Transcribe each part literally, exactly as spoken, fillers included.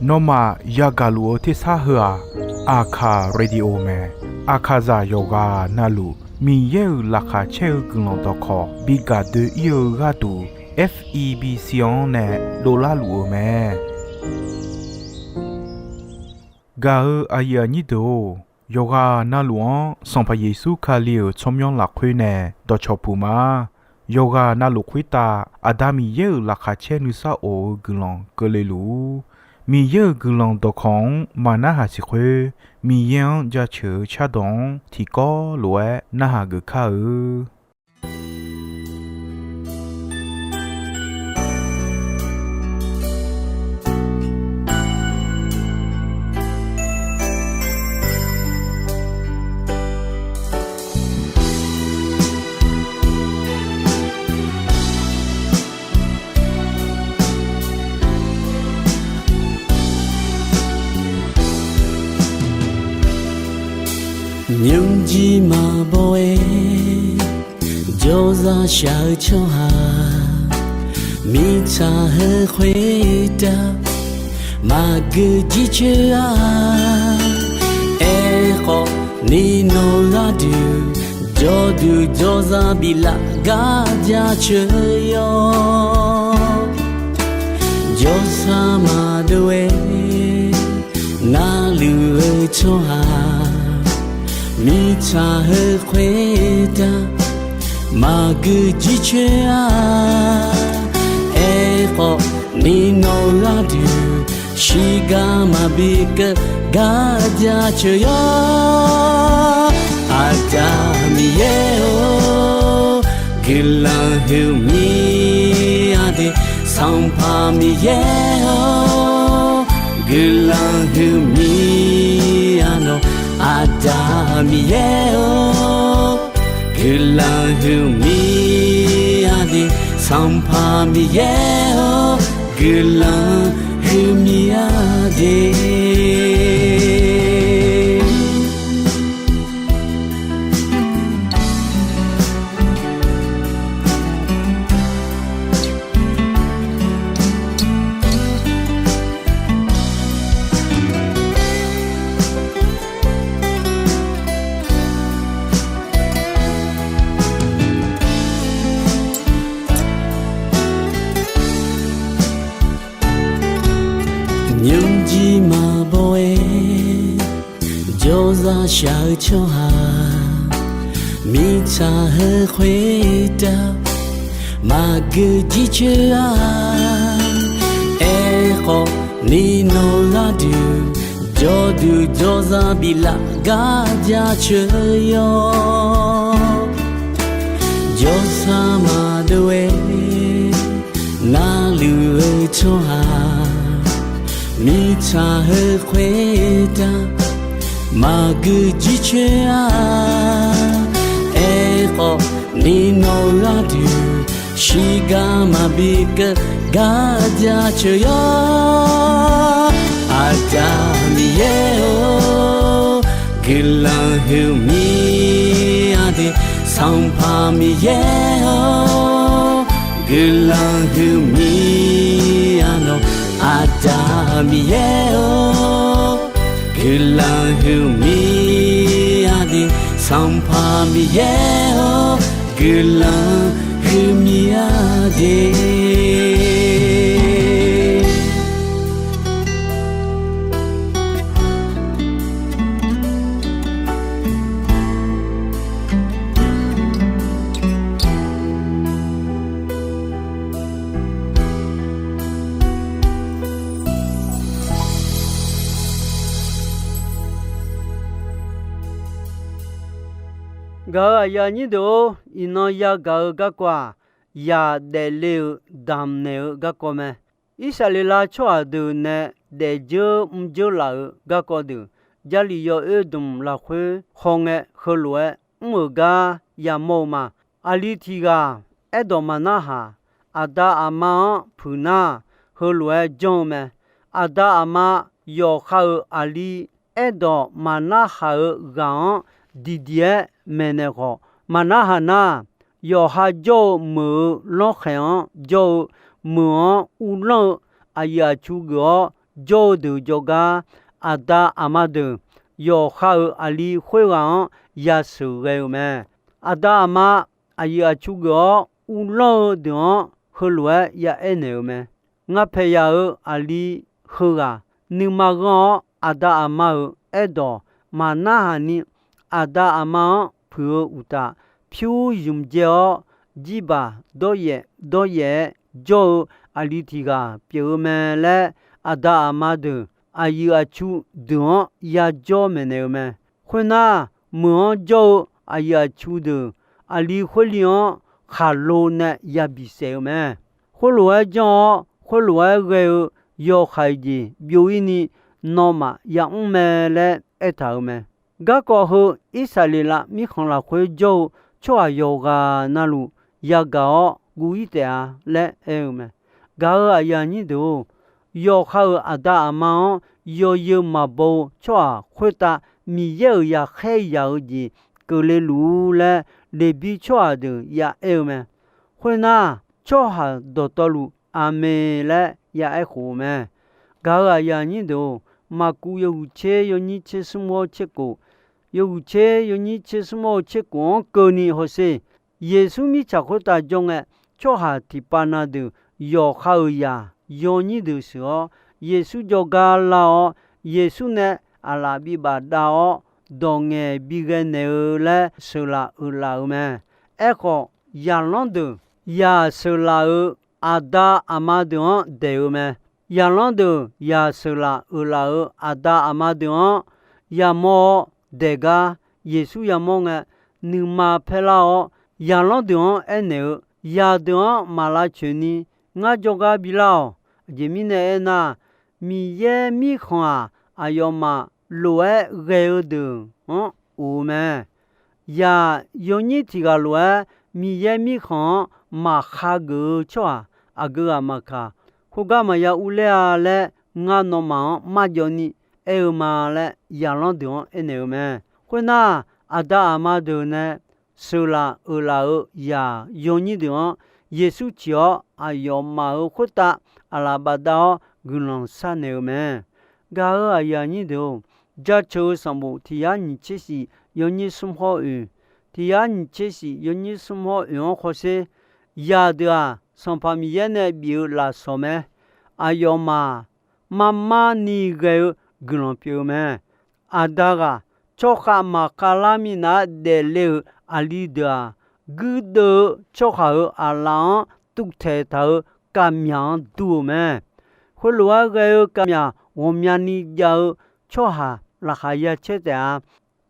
Nawmaf yagaq luf-eu tersar heu-aq, Aqkaq Radio mae. Aqkaqzaq yawqghaq navluf Miqyaer-euq laqkhaq caer-eu guiqlanq dawqkawq bi gaq doe-ir-eu gharduq, F E B C-anr nae dovlar luf-eu mae. Gaq-eu aqyuif aqnyir deuq-or, yawqghaq navluf-anr Sanqpaq Yeqsur Kali-euq tsawrmyanr lafkhoer nae dawqcawq puq ma. Yawqghaq navluf khoertav Aqda Miqyaer-euq laqkhaq caer nuisar of-eu guiqlanq keuvle luf-ur. Miqyaer-euq guiqlanq dawqkawq-anr maqnarhaq siq khoer, Miqyaer-anr jaceuq-eu cardawq-anr tiqkawv lof-aer narhaq geuf kar-eu. Nymrjir maqbaw-aer jawrzaq shaq-eu tsawrhaq, mirtsaq heu khoertav maqgeu jircoer-a. Aerkhawf ni nawq gharduq jawrduq jawrzaq biflaf gar jaceuq yawr. Jawrsar maqdov-aer narluf-eu tsawrhaq, mirtsaq heu khoertav maqgeu jircoer-a. Aerkhawf ni nawq gharduq shiqgar maqbi keuv gar jaceuq yawr. Aqda Miqyaer-or, guiqlanq huiqmir-a de. Sanqpaq Miqyaer-or, guiqlanq huiqmir-a nawq. Aqda Miqyaer-or, guiqlanq huiqmir-a de. Sanqpaq Miqyaer-or, guiqlanq huiqmir-a de. Nymrjir maqbaw-aer jawrzaq shaq-eu tsawrhaq, mirtsaq heu khoertav maqgeu jircoer-a. Aerkhawf ni nawq gharduq jawrduq jawrzaq biflaf gar jaceuq yawr. Jawrsar maqdov-aer narluf-eu tsawrhaq, mirtsaq heu khoertav maqgeu jircoer-a. Aerkhawf ni nawq gharduq shiqgar maqbi keuv gar jaceuq yawr. Aqda Miqyaer-or, guiqlanq huiqmir-a de. Sanqpaq Miqyaer-or, guiqlanq huiqmir-a nawq. Aqda Miqyaer-or, guiqlanq huiqmir-a de. Sanqpaq Miqyaer-or, guiqlanq huiqmir-a de. Gaq-euq aqyuif aqnyir deuq-or, iqnan yagaq-eu garkawv-aq, yaq daefle-eu damq naeq-eu garkawv mae. Irsaqleqlav tsawrhaq deuq nae daefdzeur mrdzeur laf-euq garkawv deuq, Jarlif yawoer dmq lafkhoer hawngae heulof-aer mr-euq gar yamawr-eu ma. Aqli tiq ghaq aerdawq maqnarhaq, aqda aqma-anr puiq nar, heulof-aer janr-eu mae. Aqda aqma yawqha-euq aqli aerdawq maqnarhaq-eu ghaq-anr diqdiq-aer maeqnaeq khawf, maqnarhaq nar, yawqha jawr-eu meuq-eu lanrkhaeq-anr jawr-eu meuq-anr uvlanr-eu aqyuif aqtsu geuf-awr jawr-eu deuq jawrgar, aqda aqma deuq yawqha-euq aqli khoerghaq-anr yasheuq ghae-eu mae. Aqda aqma aqyuif aqtsu geuf-awr uvlanr-eu deuq-anr heulof-aer ya aernaeq-euq mae. Ngar paeqyaq-euq aqli heughaq nuima ghanr-awr, aqda aqma-euq aerdawq maqnarhaq ni, aqda aqma-anr puiq-eu uqtaf, pyur zmq dzae-awr, jirbaq dawryaef dawryaef-aer jawr-eu aqli tiq ghaq pyeuf-eu mae laer, aqda aqma deuq aqyuif aqtsu deuq-anr yajawr maeqnaeq-eu mae. Khoernar, meuq-anr jawr-eu aqyuif aqtsu deuq aqli khoerli-anr khaqlo nae yabi saef-eu mae. Khoerlof-aer janr-awr, khoerlof-aer ghae-eu yawhaiq jeq byov-ir ni nawmaf yamr mae laer aertaq-euq mae. Garkawv heu Irsaqleqlav mirkhanq lafkhoer jawr-eu tsawrhaq yawqghaq navluf yagaq-awr guv-ir taef-a laer aer-eu mae. Gaq-euq aqyuif aqnyir deuq-or, yawqha-euq aqda aqma-anr yawzeu maqbaw-eu tsawrhaq khoertav Miqyaer-euq yaqkhaer yaq-eu jeq keuvle luf-ur laer, Leqbir tsawrhaq deuq ya aer-eu mae. Khoernar, tsawrhaq dawqtawvluf, Aqmeq laer ya aerkhof-eu mae. Gaq-euq aqyuif aqnyir deuq-or, Maqkuv yawhuiq tser yawnyir tser smr-awr tser kof, yawhuiq tser yawnyir tser smr-awr tser kof-anr keuvni hawsher. Yeqsur mirtsaq khoertav jawr ngae, tsawrhaq tiqpav na deuq yawqha-euq zaq yawnyir deuq sheuq-awr, Yeqsur jawrgar lar-awr, Yeqsur nae aqlaf bibaf dav-awr, dawq ngaeq bighae naeq-eu laer sheuqlaf uiqlaf-euq mae. Aerkhawf, zaqlanr deuq yaq sheuqlaf-euq aqda aqma deuq-anr daeq-eu mae. Zaqlanr deuq yaq sheuqlaf uiqlaf-euq aqda aqma deuq-anr yamawr-awr daeq gar Yeqsur yamawr ngae, nuima paerlar-awr, zaqlanr deuq-anr aernaeq-eu, Zaqdeuq-anr maq lavcoeq ni ngar jawrgar bilar-awq. Aqjeq mirnae aernar, Miqyaer Mirkhanq-aq, aqyawfmaf lof-aer ghae-eu deuq-anr of-eu mae. Zaq yawnyir tiq ghaq lof-aer Miqyaer Mirkhanq-anr maqkhageuf-eu tsawrhaq aqgeu ghaq maqkaq, khoergar maqya urler-a laer ngar nawmaf-anr marjawv ni aer-eu ma laer zaqlanr deuq-anr aernaeq-eu mae. Khoernar, aqda aqma deuq nae sheuqlaf uiqlaf-euq zaq yawnyir deuq-anr Yeqsur ciq-awr, aqyawfmaf-euq khoertav aqlaf bafdav-awr guiqlanq sharnaeq-eu mae. Gaq-euq aqyuif aqnyir deuq-or, Jaceuq-eu sanqbof tiq yar nyiq tser shif yawnyir smr hawr oeq, tiq yar nyiq tser shif yawnyir smr hawr oeq-anr hawsher. Zaqdeuq-aq, Sanqpaq Miqyaer nae bif-eu lafsawq mae. Aqyawfmaf marmar ni ghae-eu guiqlanq pyeuf-eu mae. Aqda ghaq tsawrkhav maqkhav lar minav-aer daefle-euq aqli deuq-aq, guirdeuv-eu tsawrhaq-euq aqlaf-anr tuvtaeq taq-euq kavmyaq-anr dur-eu mae. Khoerlof-aer ghae-eu kavmyaq ghawqmyani jav-eu tsawrhaq laqkhaq ya caer taef-a.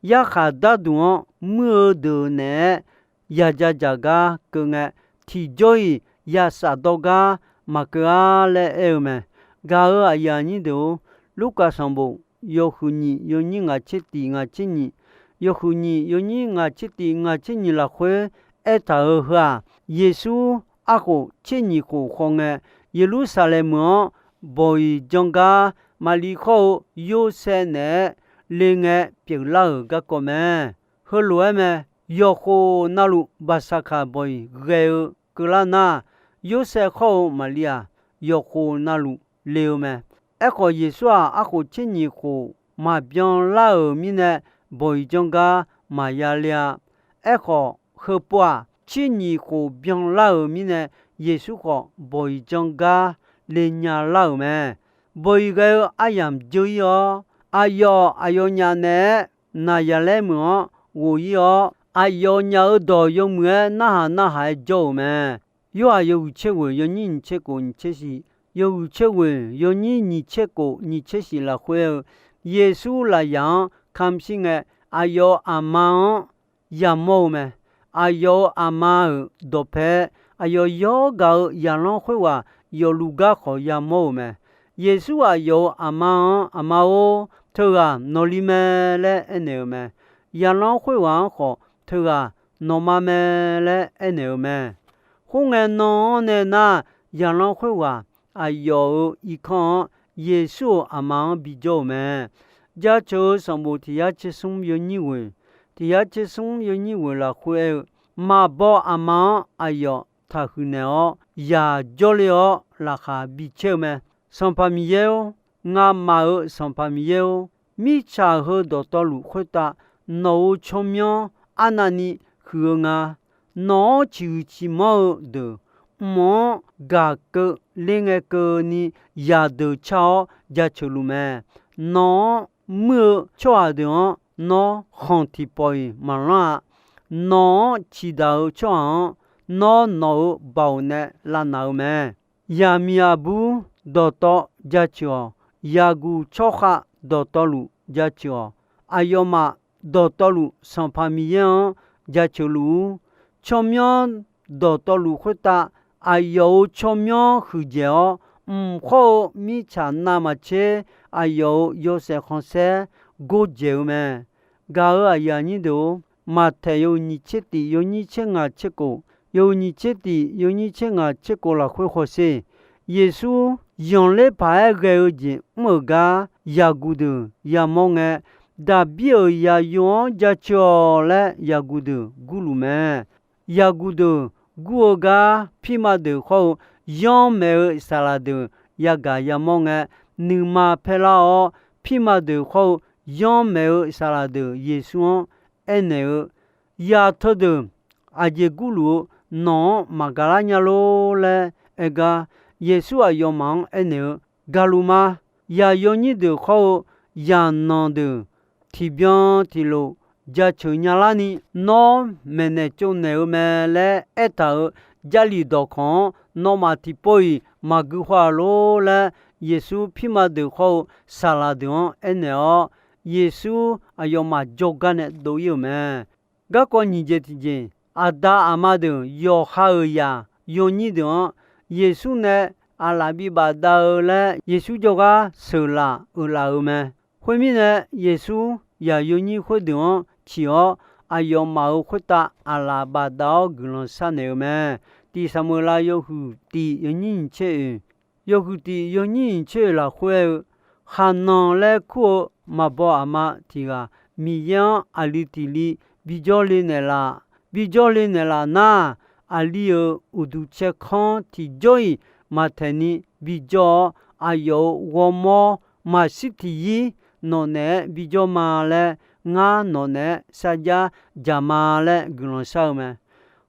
Yarkhaq darduq-anr muir-eu deuq naeq-aer yadzaq dzaq gar keuv ngae, tiqjawr-iq ya shafdawr gar maqkeuv-ar laer aer-eu mae. Gaq-euq aqyuif aqnyir deuq-or, Lurkaf sanqbof yawhuiq nyiq yawnyir ngaq tser tiq ngaq tser nyiq, yawhuiq nyiq yawnyir ngaq tser tiq ngaq tser nyiq lafkhoer aertaq-euq heu-aq, Yeqsur arkhof tser nyiq khof khaw ngae, Yeqlursaqlaeq meuq-anr bawq-iq jan gar Maqliv khawr-eu Yorsaev naeq-aer le ngae pyeuflar-euq garkawv mae. Heulof-aer mae. Yawqkhof navluf Baqsaqkaq bawq-iq ghae-eu keuvlar nar, Yorsaev khawr-eu Maqliv-aq, yawqkhof navluf le-eu mae. Aerkhawf, Yeqsur-aq, arkhof tser nyiq khof maqbyan lar-euq mirnae, bawq-iq jan gar maqya le-a. Aerkhawf, heupov-aq, tser nyiq khof byan lar-euq mirnae, Yeqsur khawf bawq-iq jan gar le nya lar-euq mae. Bawq-iq ghae-eu aryamq dzeur-ir-awr, aqyawf aqyawfnyaf naeq-aer Naqzaqlaer meuq-anr ghof-ir-awr, aqyawfnyaf-euq dawq yawmuiq-aer narhaq narhaq-aer jawr-euq mae. Yorhaq yawhuiq tser ghoeq yawnyir nyiq tser kof nyiq tser shif, yawhuiq tser ghoeq yawnyir nyiq tser kof nyiq tser shif lafkhoer-eu, Yeqsur lafzaq-anr kamq shir ngae, aqyawf-euq aqma-anr yamawr-eu mae. Aqyawf-euq aqma-euq dawqpae, aqyawf yawr gaq-eu zaqlanr khoerghaq yawfluf gar khawf yamawr-euq mae. Yeqsur aqyawf-euq aqma-anr, Aqma-or, teughaq nawqli mae laer aernaeq-euq mae. Zaqlanr khoerghaq-anr khawf, Teughaq nawqma mae laer aernaeq-eu mae. Khoerngae nan-anr nae nar, zaqlanr khoerghaq aqyawf-euq irkanr-anr Yeqsur-euq aqma-anr bijawr-euq mae. Jaceuq-eu sanqbof tiq yar tser smr yawnyir ghoeq, tiq yar tser smr yawnyir ghoeq lafkhoer aer-eu, maqbaw aqma-anr aqyawf taqhuiq naeq-awr, yaq jawrle-awr laqkhaq bicaer-eu mae. Sanqpaq Miqyaer-or, ngamaf-euq Sanqpaq Miqyaer-or, mirtsaq heu dawqtawvluf khoertav nawq-euq tsawrmyanr arnavni huiq-eu nga. Nawq-anr ciqhuiq ciqmanr-eu deuq, mq-anr gaq keuvler ngae keuvni yaqdeuq car-awr jaceuq luf mae. Nawq-anr muir-eu tsawrhaq deuq-anr nawr khanq tiqpawf-iq maqlanr-a. Nawq-anr ciqdaq-eu tsawrhaq-anr nawr nawq-euq baoq nae lavnaq-eu mae. Yaqmiq aqbur dawqtawv jaceuq-awq. Yaqguq tsawrkhav dawqtawvluf jaceuq-awq. Aqyawfmaf dawqtawvluf Sanqpaq Miqyaer-anr jaceuq luf-ur. Tsawrmyanr dawqtawvluf khoertav aqyawf-euq tsawrmyanr huiqdzaeq-awr, mq khawr-eu mirtsaq navmaqtser aqyawf-euq yawshaef khanqsaer gordzaeq-eu mae. Gaq-euq aqyuif aqnyir deuq-or, Maqtaeq yawhuiq nyiq tser tif yawnyir tser ngaq tser kof, yawhuiq nyiq tser tif yawnyir tser ngaq tser kof lafkhoer hawsher. Yeqsur zanqler paq-aer ghae-eu jeq mr-euq gar yaqguq deuq yamawr ngae, Daqbir-euq zaqyo-anr jaceuq-awq laer yaqguq deuq gurluf mae. Yaqguq deuq gur-eu gar pirma deuq khawr-eu yanrmaeq-eu saqlaq deuq yagaq yamawr ngae, nuima paerlar-awr, pirma deuq khawr-eu yanrmaeq-eu saqlaq deuq Yeqsur-anr aernaeq-eu, Yaq teudeuq aqjeq gurluf-eu nawq-anr maqgaq lar nya lor laer aer gar, Yeqsur aqyawfmaf-anr aernaeq-eu, Gaqluf ma. Yaq yawnyir deuq khawr-eu yaqnanq deuq tiqbyan tiqlof jaceuq nya larni nawr maeqnaeq tsovnaeq-eu mae laer aertaq-euq Jarlif dawqkawq-anr nawmaf tiqpov-iq maqgui haw-a lor laer, Yeqsur pirma deuq khawr-eu saqlaq deuq-anr aernaeq-awr, Yeqsur aqyawfmaf jawrgar nae dov-ir-euq mae. Garkawv nyiq jeq tiqjeq, aqda aqma deuq yawqha-euq yaq yawnyir deuq-anr, Yeqsur nae aqlaf bibaf dav-eu laer Yeqsur jawrgar sheuqlaf uiqlaf-euq mae. Khoermirnae, Yeqsur yaq yawnyir khoerdeuq-anr ciq-awr, aqyawfmaf-euq khoertav aqlaf bafdav-awr guiqlanq sharnaeq-eu mae. Tiq Saqmeuqlav yawhuiq tif yawnyir nyiq tser oeq, yawhuiq tif yawnyir nyiq tser oeq lafkhoer-eu, Khaqnanq laer kur-eu maqbaw aqma tiq ghaq, Miqyaer-anr aqli tiq li bijawr le naeqlaf. Bijawr le naeqlaf nar, aqli-euq uqduq caerkanr tiqjawr-iq maqtaeq ni bijawr-awr, aqyawf-euq ghawrmawr maqshir tiqyir nawq naeq-aer bijawr ma laer, ngar nawq naeq-aer sarjax dzaq ma laer guiqlanq shar-eu mae.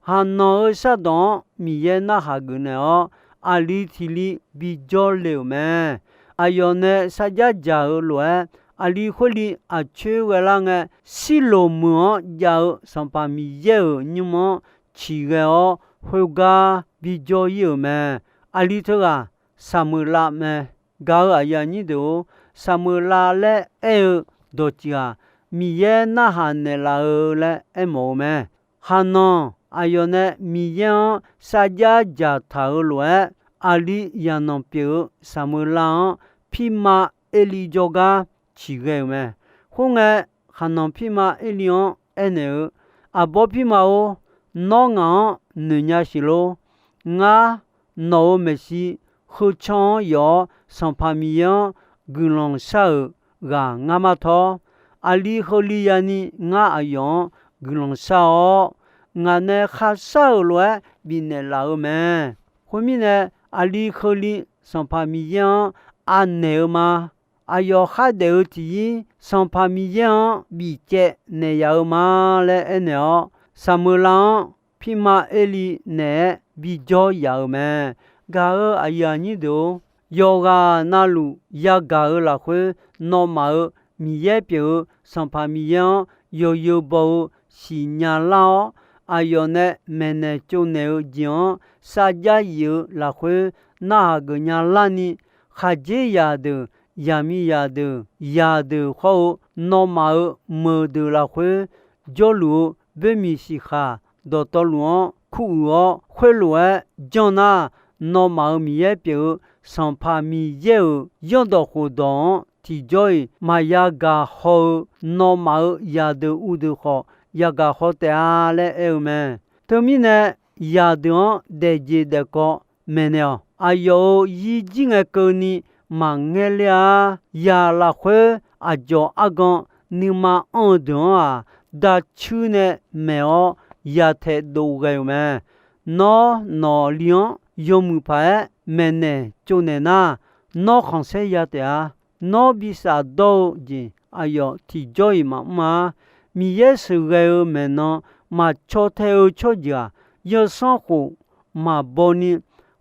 Khaqnanq-euq shardawq-anr Miqyaer narhaq geuf naeq-awr, aqli tiq li bijawr le-euq mae. Aqyawf nae sarjax dzaq-euq lof-aer, aqli khoer li aqcoer ghae lar ngae, Sirloq meuq-anr jav-eu Sanqpaq Miqyaer-euq nymr-anr ciqghae-awr, khoergar bijawr-ir-euq mae. Aqli teughaq Saqmeuqlav mae. Gaq-euq aqyuif aqnyir deuq-or, Saqmeuqlav laer aer-eu dawqtsuif-aq, Miqyaer narhaq naeqlaf-eu laer aermawf-eu mae. Khaqnanq aqyawf nae Miqyaer-anr sarjax dzaqtaq-euq lof-aer, aqli yaqnanq pyeuf-eu Saqmeuqlav-anr pirma Erli jawrgar ciqghae-euq mae. Khoerngae, khaqnanq pirma Erli-anr aernaeq-eu, Aqbawr pirma-or, nawr ngaq-anr noeqnya siq lor. Ngar, nawq-euq maeqshi, heu canr-anr yawf-awr Sanqpaq Miqyaer-anr guiqlanq shar-euq ghaq ngar mar tawr. Aqli heuli yani ngar aqyawf-anr guiqlanq shar-awr, ngaq nae kharshar-euq lof-aer bifnaeq laf-eu mae. Khoermirnae, aqli heuli Sanqpaq Miqyaer-anr anaeq-eu ma. Aqyawf khardaef-eu tiqyir Sanqpaq Miqyaer-anr bifcaev naeq yaf-eu ma laer aernaeq-awr, Saqmeuqlav-anr pirma Erli naeq-aer bijawr yaf-euq mae. Gaq-euq aqyuif aqnyir deuq-or, yawqghaq navluf yagaq-eu lafkhoer, nawmaf-euq Miqyaer pyeuf-eu Sanqpaq Miqyaer-anr yawzeu baw-eu siqnya lar-awr, aqyawf nae maeqnaeq tsovnaeq-eu jeq-anr sarjax yif-eu lafkhoer narhaq geufnya larni, khaqdzerzaq deuq, yaqmiqzaq deuq, zaqdeuq hawr-eu nawmaf-euq meuqdeuq lafkhoer jawrluf-eu boermiq siqkhaq dawqtawvluf-anr kuruiq-awr, khoerlof-aer janr nar, nawmaf-euq Miqyaer pyeuf-eu Sanqpaq Miqyaer-euq zanrdawq khofdawq-anr tiqjawr-iq maqya gaq haw-eu, nawmaf-euq zaqdeuq uvdeuq khawf yagaq haw taef-a laer aer-eu mae. Teumirnae, zaqdeuq-anr daefjeq daefkawv maeqnaeq-awq. Aqyawf-euq zirjir ngae keuvni maqngaer ler-a. Zaq lafkhoer aqdzawq argan nuima anr-eu deuq-anr-aq, dacuir nae maeq-awr yataeq dov ghae-euq mae. Nawr, nawqli-anr yawmuiq paq-aer maeqnaeq tsovnaeq nar, Nawr khanqsaer ya taef-a. Nawr bi shafdawr-eu jeq aqyawf tiqjawr-iq maqmr-a. Miqyaer sheuqghae-eu maeqnan maqcaw tae-eu tsawrjeuq-aq, yawsanr khof maqbaw ni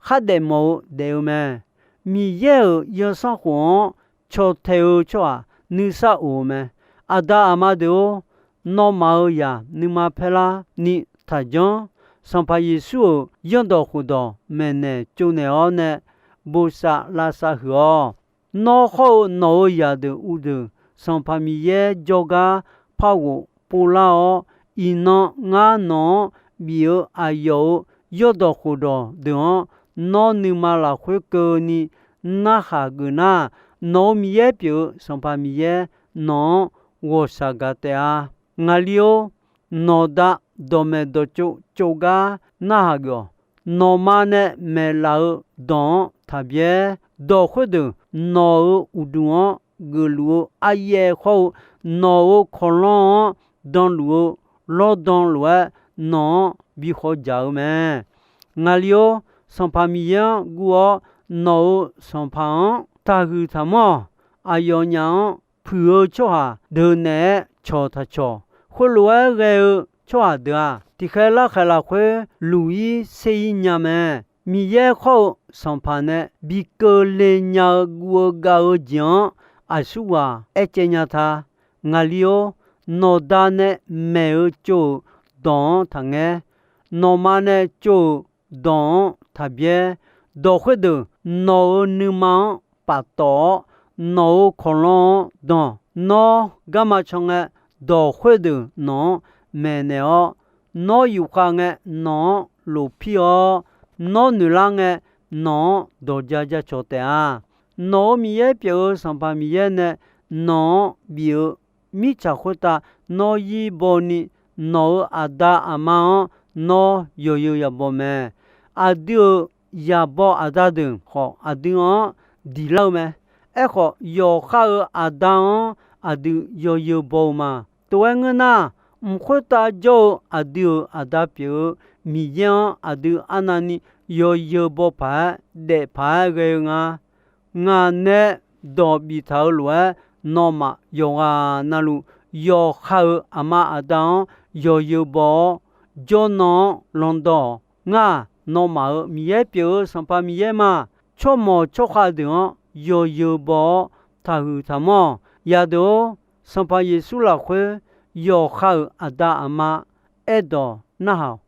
khardaef mawf-eu daef-eu mae. Miqyaer-euq yawsanr khof-anr caw tae-eu tsawrhaq nuisar of-eu mae. Aqda aqma deuq-or, nawmaf-euq zaq nuima paerlar ni taqjanr. Sanqpaq Yeqsur-euq zanrdawq khofdawq maeqnaeq tsovnaeq-awr nae bosav lavsav huiq-awq. Nawr hawr-eu nawq-euq zaqdeuq uqdeuq, Sanqpaq Miqyaer jawrgar par ghof povlar-awr, iqnan ngar nawq-anr bif-eu aqyawf-euq zanrdawq khofdawq deuq-anr nawr nuima lafkhoer keuvni narhaq geuf nar, nawq-euq Miqyaer pyeuf-eu Sanqpaq Miqyaer nawq-anr ghawqshaq gaq taef-a. Ngaqli-or, nawqda dawqmaeq dawqtsov tsovgar narhaq geuf-awq. Nawqma nae maeqlaf-eu dawq-anr taqbyaer. Dawq khoerdeuq nawq-euq uqduq-anr geufluf-eu aryaev hawr-eu, nawq-euq kawqlanr-anr danluf-eu lawrdan lof-aer nawq-anr bi khawv dzaq-eu mae. Ngaqli-or, Sanqpaq Miqyaer-anr guv-awr, nawq-euq sanqpaq-anr taqhuiq taqmanr-awq. Aqyawfnyaf-anr puiq-eu tsawrhaq deuqnaeq-aer cawq taqcawq. Khoerlof-aer ghae-eu tsawrhaq deuq-aq, tiqkhaeq larkhaeq lafkhoer luq-ir ser-ir nya mae. Miqyaer khawr-eu Sanqpaq nae bi keuvle nya-eu guv-eu gav-eu jeq-anr aqsurghaq aer caev nya ta. Ngaqli-or, nawqda nae maeq-eu tsov-euq dawq-anr taqngaer. Nawqma nae tsov-euq dawq-anr taqbyaer. Dawq khoerdeuq nawq-euq nuima-anr paftawf-awr, nawq-euq kawqlanr-anr dan. Nawr garma can ngae, dawq khoerdeuq nawq-anr maeqnaeq-awr, nawr yufkhav ngae nawq-anr lofpir-awr, nawr noeqlar ngae nawq-anr dawqja jacawq taef-a. Nawq-euq Miqyaer pyeuf-eu Sanqpaq Miqyaer nae nawq-anr bif-eu mirtsaq khoertav nawr yir baw ni, nawq-euq aqda aqma-anr nawr yawzeu yabaw mae. Aqdui-euq yabaw aqda deuq khawf, aqdui-anr diq lar-eu mae. Aerkhawf, yawqha-euq aqda-anr aqdui yawzeu baw-eu ma. Tov-aer ngeur nar, mq khoertav jawr-eu aqdui-euq Aqda pyeuf-eu Miqyaer-anr aqdui arnavni yawzeu baw paq-aer daef paq-aer ghae-eu nga. Ngaq nae dawq biftaq-eu lof-aer, nawmaf yawqghaq navluf yawqha-euq aqma aqda-anr yawzeu baw-awr, jawrnan-anr landawr-awq. Ngar-aq, nawmaf-euq Miqyaer pyeuf-eu Sanqpaq Miqyaer ma. Tsawrmawq tsawrkhav deuq-anr yawzeu baw-awr, taqhuiq taqmanr-awq. Yadeuq-or, Sanqpaq Yeqsur lafkhoer yawqha-euq aqda aqma aerdawq narhaq-awq.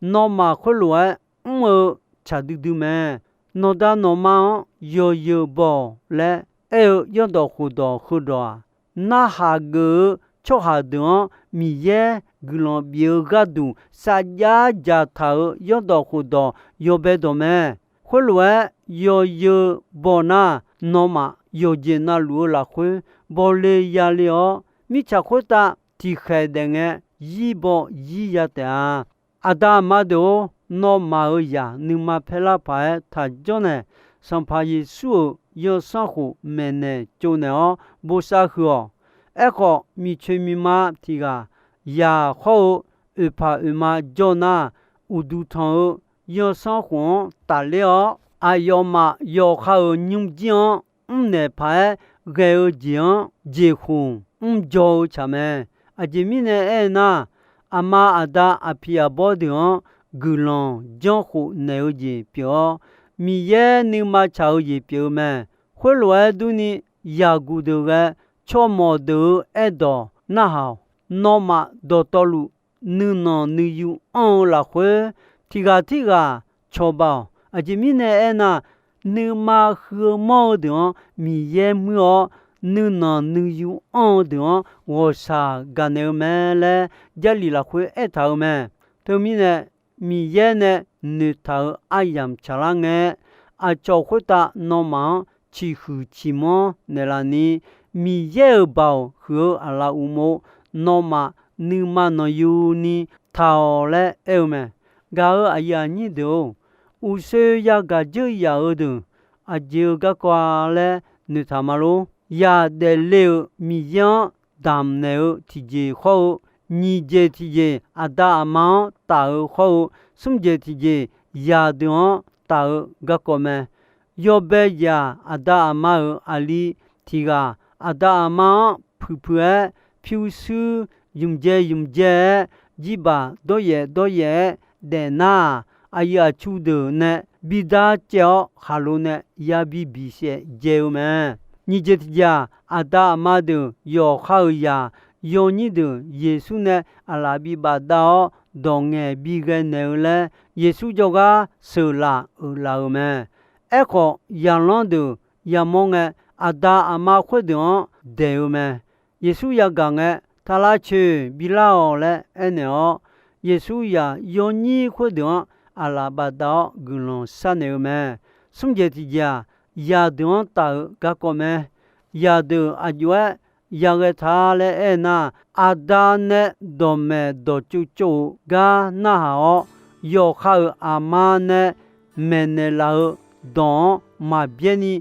Nawmaf khoerlof-aer mr-eu tsaq duidui mae. Nawqda nawqma-anr yawzeu baw-awq laer aer-eu zanrdawq khofdawq heudawq-aq, narhaq geuf-eu tsawrhaq deuq-anr Miqyaer guiqlanq bif-eu gharduq sarjax dzaqtaq-euq zanrdawq khofdawq yawbae dawq mae. Khoerlof-aer yawzeu baw nar, nawmaf yawqjeq navluf-eu lafkhoer bawle yale-awr, mirtsaq khoertav tiqkhaeq daef ngae, yir baw yir ya taef-a. Aqda aqma deuq-or, nawmaf-euq zaq nuima paerlar paq-aer taqjanr nae, Sanqpaq Yeqsur-euq zanrsanrkhof maeqnaeq tsovnaeq-awr bosav huiq-awq. Aerkhawf, miqcoeq miqma tiq ghaq zaq hawr-eu oeqpaq oeqma jawr nar, uqduq tanq-eu zanrsanrkhof-anr tafler-awr, aqyawfmaf yawqha-euq nymrjir-anr mrnaeq paq-aer ghae-eu jeq-anr jeqkhof mrdzaw-eu tsaq mae. Aqjeq mirnae aernar, aqma aqda aqpiq aqbawr deuq-anr guiqlanq janrkhof naeq-eu jeq pyeuf-awr, Miqyaer nuima tsaq-eu jeq pyeuf-eu mae. Khoerlof-aer durni, yaqguq deuq ghae tsawrmawq deuq-eu aerdawq narhaq-awq. Nawmaf dawqtawvluf nuinanq nuiyu anr-eu lafkhoer, tiq ghaq tirghaq cawba-awq. Aqjeq mirnae aernar, nuima huiq-eu manr-eu deuq-anr Miqyaer muir-awr, nuinanq nuiyu anr-eu deuq-anr ghawqshaq gaqnaeq-eu mae laer, Jarlif lafkhoer aertaq-euq mae. Teumirnae, Miqyaer nae noeqtaq-euq aryamq tsaqlar ngae, aqcawq khoertav nawmaf-anr ciqhuiq ciqmanr naeqlaf ni, Miqyaer-euq baoq huiq-eu aqlaf uqmov nawmaf nuima nanqyuni taq-awq laer aer-eu mae. Gaq-euq aqyuif aqnyir deuq-or, uqshoe yagaq dzeur yaf-eu deuq aqjeq-eu garkawv-a laer noeqtaq ma lor. Yaq daefle-euq Miqyaer-anr damqnaeq-eu tiqjeq hawr-eu, nyiq jeq tiqjeq aqda aqma-anr taf-eu hawr-eu, smr jeq tiqjeq zaqdeuq-anr taf-eu garkawv mae. Yawbae zaq aqda aqma-euq aqli tiq ghaq aqda aqma-anr puiq puiq-aer, pyurshuir zmq dzae zmq dzae-aer, jirbaq dawryaef dawryaef-aer daef nar-aq, aqyuif aqtsu deuq nae bidar caev-awr khaqlo nae yabi biqsaef dzae-eu mae. Nyiq jeq tiq jeq-aq, aqda aqma deuq yawqha-euq zaq yawnyir deuq Yeqsur nae aqlaf bi bafdav-awr dawq ngaeq bi ghae naeq-eu laer, Yeqsur jawrgar sheuqlaf uiqlaf-euq mae. Aerkhawf, zaqlanr deuq yamawr ngae, aqda aqma khoerdeuq-anr daeq-eu mae. Yeqsur yagaq ngae, Taqlavcoeq bilar-awq laer aernaeq-awr, Yeqsur zaq yawnyir khoerdeuq-anr aqlaf bafdav-awr guiqlanq sharnaeq-eu mae. Smr jeq tiq jeq-aq, zaqdeuq-anr taf-eu garkawv mae. Zaqdeuq aqjox-aer yaghae ta laer aernar, aqda nae dawqmaeq dawqtsov tsov-euq gar narhaq-awr, yawqha-euq aqma nae maeqnaeq laf-eu dawq-anr maqbyaer ni,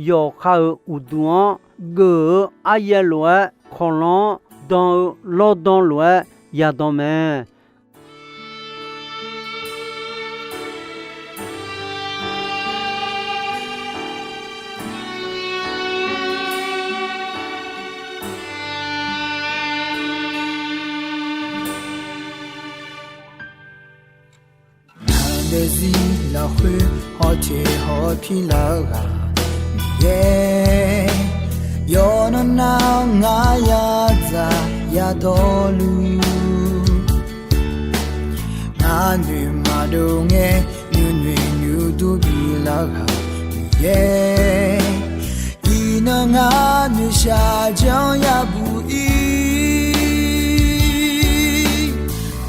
yawqha-euq uqduq-anr geuf-eu aryaev lof-aer, kawqlanr-anr dan-eu lawrdan lof-aer yadan mae. Ngaq daefzir lafkhoer hawteq hawpir lar-eu ghaq Miqyaer, yawqnan nar ngar yadzaq yadawrluf, ngar noeqmaqdov ngae nuinoeq nuidur bilar ghaq Miqyaer, iqnan ngar noeqshaq janr yabuq ir.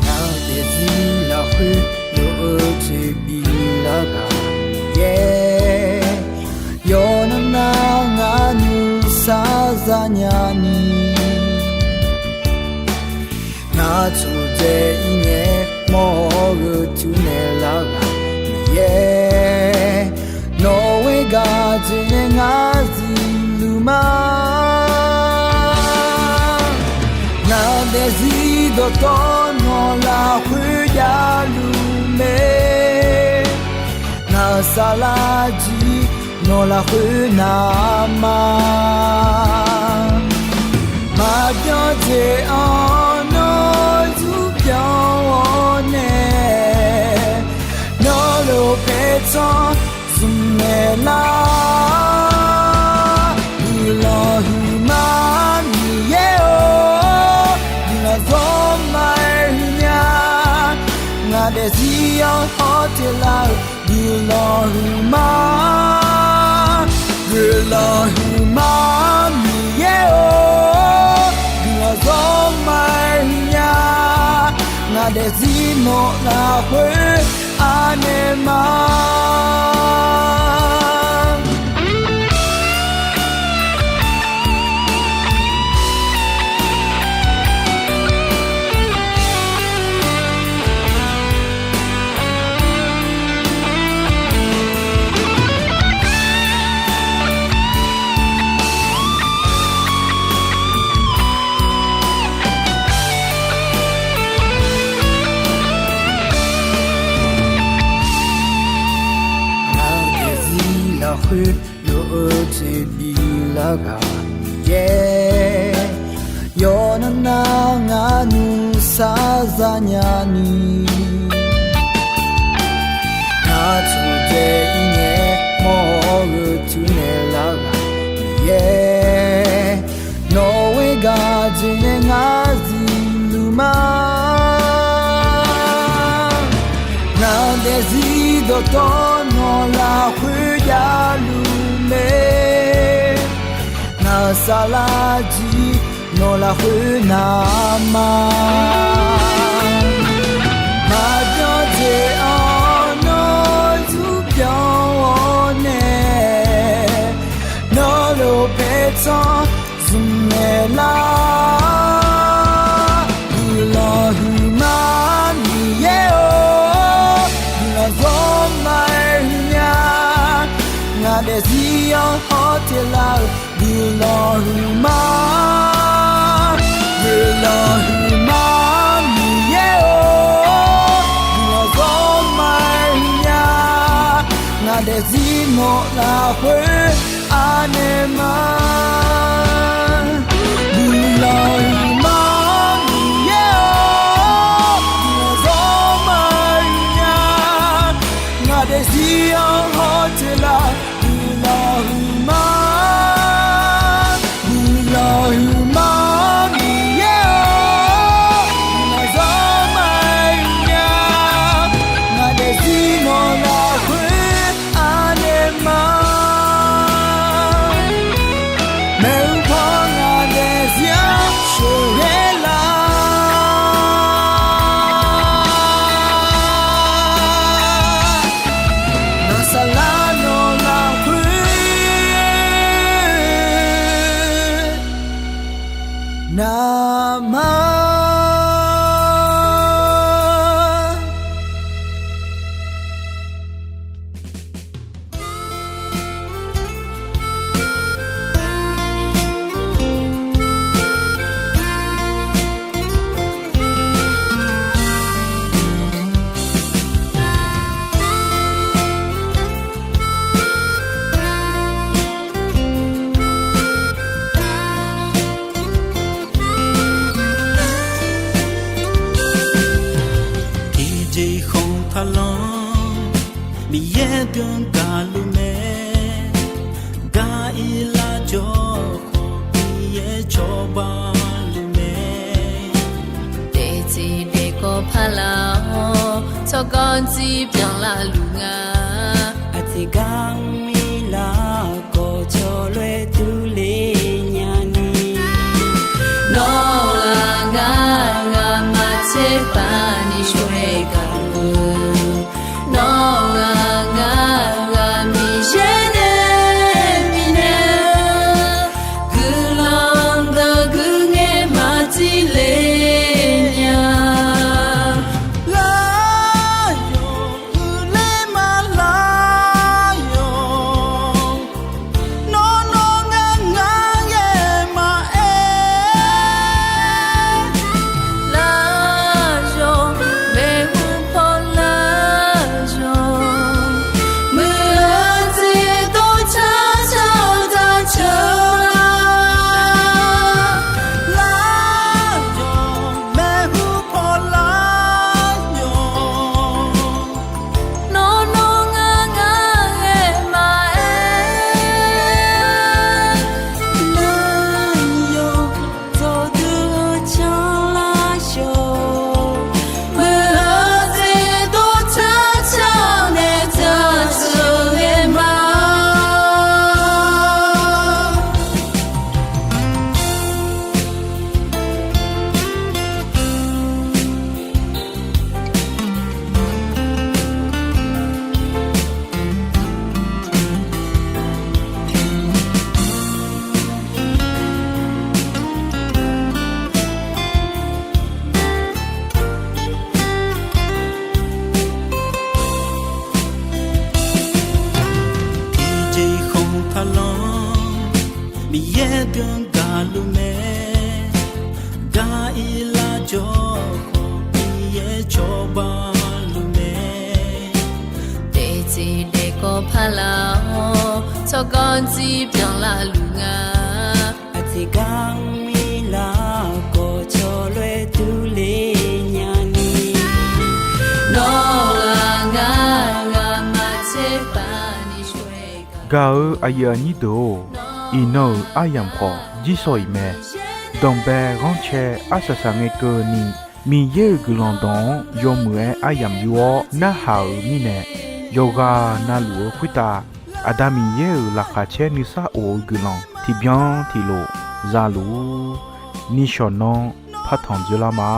Ngaq daefzir lafkhoer lof-eu toeqbif lar ghaq Miqyaer, yawqnan nar ngar nuisar zanya ni, ngar tsurdzae ir ngae mawr-eu tuirnaeq lar ghaq Miqyaer, nawq-eu gaq dzoeqnae ngar zifluf ma. Ngaq daefzir dawqtawv nawq lafkhoer javluf mae. Ngaq saflar jir nawq lafkhoer navma, maqbyan jeq-anr nawr zurpyanr ghawq nae, nawr lof paertsanr zmqnaeq lar. Guiqlanq huiqma Miqyaer-or, guiqlanq zawr ma-aer huiqnya. Ngaq daefzir-anr hawteq lar-euq guiqlanq huiqma, guiqlanq huiqma Miqyaer-or, guiqlanq zawr ma-aer huiqnya. Ngaq daefzir nawq lafkhoer anaeq ma. Ngaq daefzir lafkhoer lof-eu toeqbif lar ghaq Miqyaer, yawqnan nar ngar nuisar zanya ni, ngar tsurdzae ir ngae mawr-eu tuirnaeq lar ghaq Miqyaer, nawq-eu gaq dzoeqnae ngar zifluf ma. Ngaq daefzir dawqtawv nawq lafkhoer javluf mae. Ngaq saflar jir nawq lafkhoer navma, maqbyan jeq-anr nawr zurpyanr ghawq nae, nawr lof paertsanr zmqnaeq lar. Guiqlanq huiqma Miqyaer-or, guiqlanq zawr ma-aer huiqnya. Ngaq daefzir-anr hawteq lar-euq guiqlanq huiqma, guiqlanq huiqma Miqyaer-or, guiqlanq zawr ma-aer huiqnya. Ngaq daefzir Nawq lafkhoer anaeq ma. Guiqlanq huiqma-anr Miqyaer-or, nawq zawr maqhuiq nya. Ngaq daefzir-anr hawteuq laf. Guiqlanq huiqma, guiqlanq huiqma-anr Miqyaer-or, nawq zawr maqhuiq nya. Ngaq daefzir nawq lafkhoer anaeq ma. Maeqhu paw ngaq daefzir-anr sheuqghae lar. Naqsaqlar nawq lafkhoer navmaqma. Tiqjeq khanq taqlanr, Miqyaer deuq-anr gaqluf mae. Gar ir lar jawr khawf, Miqyaer cawba luf mae. Daefteq daefkawv parlaq-awr, tsawrganr jir byanlar luf nga. Aqjeq gar mr ir lar khawf, cawloer durler nya ni. Nawr ghaq ngar ghaq maqtser paq ni shawr-aer gaq-eu, nawr ghaq ngar ghaq Miqyaer nae bifnaeq-eu, guiqlanq deuq guiqngae maqtile nya. Lar yawq uiqler ma lar yawq. Nawr nawr ngar ngar ghae maqaer. Lar yawq, maeqhu paw lar yawq. Muiq-eu jeq dov car car-awr car car lar. Lar yawq, maeqhu paw lar yawq. Nawr nawr ngar ngar ghae maqaer. Lar yawq, dawqdui-eu canlar yawq. Muiq-eu jeq dov car car-awr nae car car ghae ma. Tiqjeq khanq taqlanr, Miqyaer deuq-anr gaqluf mae. Gar ir lar jawr khawf, Miqyaer cawba luf mae. Daefteq daefkawv parlaq-awr, tsawrganr jir byanlar luf nga. Aqjeq gar mr ir lar khawf, cawloer durler nya ni. Nawr ghaq ngar ghaq maqtser paq ni shawr-aer gaq-eu aqyuif aqnyir deuq-or, iqnan-euq aryamq khawf jirsawq iq mae. Danqbae ghanrcae arsaq saq ngae keuvni, Miqyaer-euq guiqlanq dawq-anr yawmuiq-aer aryamq yur-awr narhaq-euq mirnae, yawqghaq navluf-eu khoertav Aqda Miqyaer-euq laqkhaq caer nuisar of-eu guiqlanq tiqbyan tiqlof zaluf-ur. Nishawq nanr partanq dzoerlar ma.